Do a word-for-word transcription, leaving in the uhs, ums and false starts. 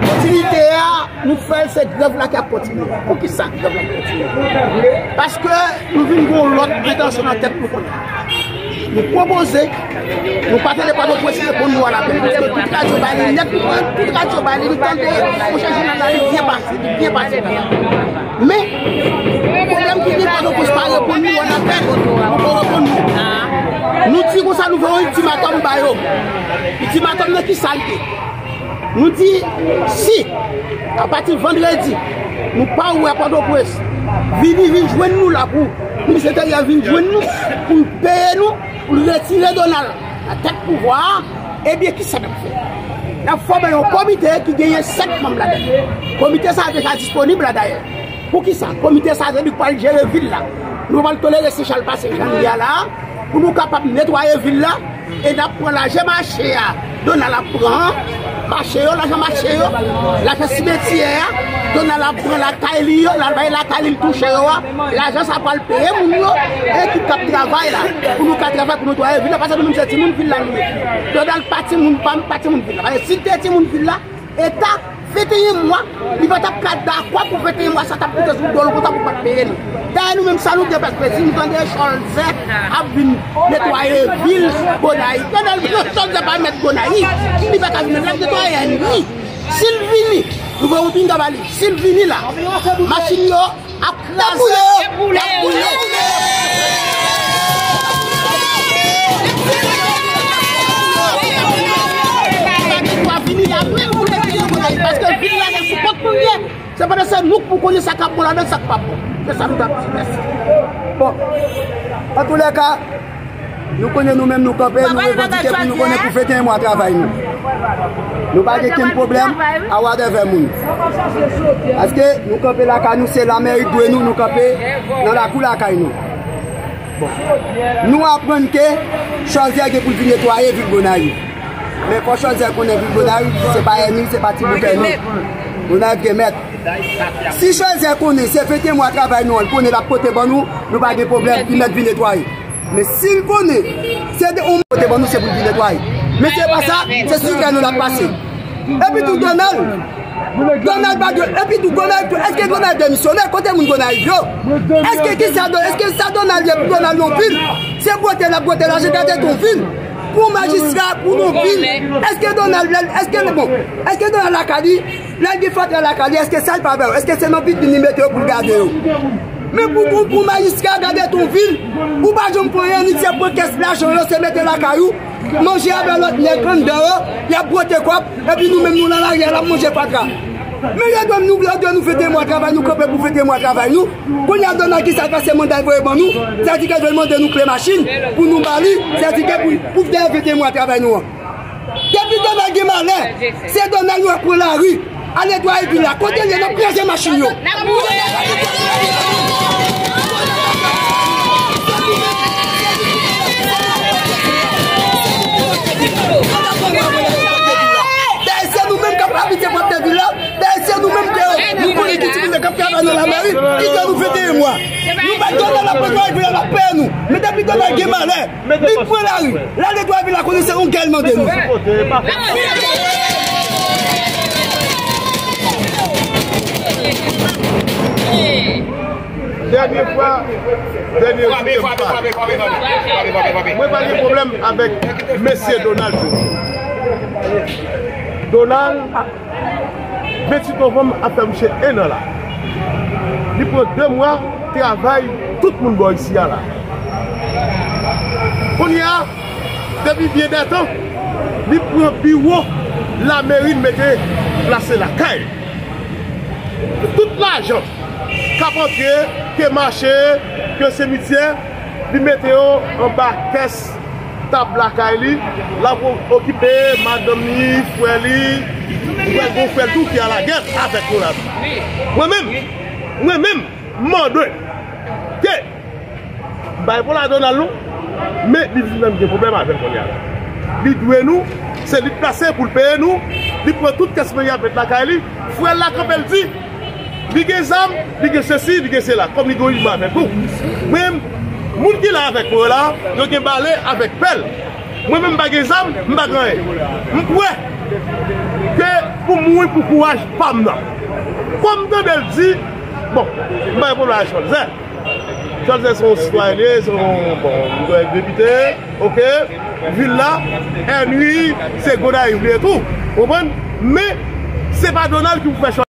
Kontinite a, nou fè l, se grèv la k ap kontinye. Poukisa grèv la ap kontinye? Paske nou vin gen yon lòt entansyon nan tèt nou kounye a. Nou pwopoze, nou pa tande pa nou pweside pou nou a lapè. Paske tout radyo ba li nèt, nou pran tout radyo ba li, nou tande, monchè, jounal la, li byen pase, li byen pase. Men, pwoblèm ki gen, Pòtoprens pa reponn nou a lapè, nou pa reponn nou. Nou di konsa, nou fè yon iltimatòm ba yo. Iltimatòm nan ki sa l ye? Nou di, si, apati vandredi, nou pa wè Pòtoprens, vini, vin jwenn nou la pou, minis enteryè vin jwenn nou, pou l peye nou, pou l retire Donald nan tèt pouvwa a, ebyen, ki sa n ap fè? N ap fòme yon komite ki genyen sèt manm ladan l. Komite sa a deja disponib la, dayè. Poukisa? Komite sa a se li k pral jere vil la. Nou pa pral tolere Sechal pase jan l ye a la a, pou nou kapab netwaye vil la, e n ap pran lajan mache a. Donald ap pran mache yo, lajan mache yo, lajan simetyè a. Donald ap pran lakay li yo, l al bay lakay li l touche yo a. Lajan sa pral peye moun yo, ekip k ap travay la, pou nou ka travay, pou netwaye vil la, paske nou menm se timoun vil la nou ye. Donald pa timoun pa m, pa timoun vil la. Paske si l te timoun vil la, eta venteyen mwa, li pa t ap ka dakò pou venteyen mwa sa t ap koute sou do l konsa pou pa t peye nou. Dayè nou menm sa nou gen pèspektiv, nou tande Cholzè ap vin netwaye vil Gonayiv. Donald, Cholzè pa mèt Gonayiv, li pa ka vin, l ap netwaye ènmi. Si l vini, nou voye yon pinga ba li. Si l vini la, machin yo ap kraze, y ap boule. Paske vil la se sou kont nou l ye. Se pandan se nou k pou konnen sa k ap bon ladan, sa k pa bon. Se sa nou t ap di. Mèsi. Bon, antoulèka, nou konnen nou menm nou kanpe, nou revandike pou nou konnen pou venteyen mwa travay nou. Nou pa gen kenn pwoblèm a whatever moun. Paske nou kanpe lakay nou, se lamèri k dwe nou, nou kanpe nan lakou lakay nou. Bon. Nou aprann ke Cholzè gen pou l vin netwaye vil Gonayiv. Men fò Cholzè konnen vil Gonayiv, se pa ènmi, se pa ti boukè non. Gonayiv gen mèt. Si Cholzè konnen se venteyen mwa travay nou an, l konnen l ap pote ban nou, nou pa gen pwoblèm, li mèt vin netwaye. Men si l konnen se de yon pote ban nou, se pou l vin netwaye. Men se pa sa, se sou tè nou l ap pase. Epi tou Donald, Donald pa dwe, epi tou Gonayiv tou, èske Gonayiv demisyone? Kote moun Gonayiv yo? Èske ki sa Don-, èske sa Donald ye pou Donald yon vil? Se bwote l ap bwote lajan, gade yon vil. Pou majistra, pou yon vil. Èske Donald, èske, bon, èske Donald lakay li, lè l gen fatra lakay li, èske sa l pa ba yo? Èske se nan vitrin li mete yo pou l gade yo? Men pou, pou, pou majistra gade yon vil, ou pa janm pran anyen, se pran kès lajan yo, se mete lakay ou. Manje avè lòt nèg anndan yo, y ap bwote kòb, epi nou menm nou nan lari a, n ap manje fatra. Men yo dwe nou, yo dwe nou venteyen mwa travay, nou kanpe pou venteyen mwa travay nou. Kounye a Donald ki sa l pase manda l voye ban nou, sa di ke l vle mande nou kle machin pou nou ba li, sa di ke pou, pou dèyè venteyen mwa travay nou an. Depi Donald gen malè, se Donald nou ap pran lari. Al netwaye vil la. Kote l ye, n ap kraze machin yo. Dayè, se nou menm k ap abite pwòpte vil la. Dayè, se nou menm ke nou konnen ki timoun k ap travay nan lamèri, ki fè nou venteyen mwa. Nou pa t dwe la, n ap netwaye vil la, n ap peye nou. Men depi Donald gen malè, li pran lari, l al netwaye vil la, konnen se yon gè l mande nou. Dènye fwa, dènye jou ke m pa. Mwen pa gen pwoblèm avèk mesye Donald Trump. Donald, venntuit novanm ap fè misye en an la. Li pran de mwa travay tout moun bò isi a la. Kounye a, depi byen dè tan, li pran biwo lameri, l mete plase lakay. Tout lajan k ap antre, ke mache, ke simityè, li mete yo anba kès tab lakay li, l ap o-, okipe madanm li, frè li, frè, gwo frè l tou ki alagè avèk nou la. Mwen menm, mwen menm, m mande ke Pou la Donald nou, men li di menm gen pwoblèm avè l kounye a la. Li dwe nou, se li k plase pou l peye nou, li pran tout kès peyi a met lakay li. Frè l la kanpe l di, li gen zam, li gen sesi, li gen sela, kòm li gen yon liman avèk nou. Mwen, moun ki la avèk mwen la, yo gen bale avèk pèl. Mwen menm m pa gen zam, m pa gen anyen. M prè ke pou mouri pou kouraj pa m nan. Kòm m tande l di, bon, m pa gen pwoblèm ak Cholzè. Cholzè se yon sitwayen li ye, se yon, bon, li dwe depite, oke? Vil la, Henry, se Gonayiv li ye tou, konprann? Men, se pa Donald ki pou fè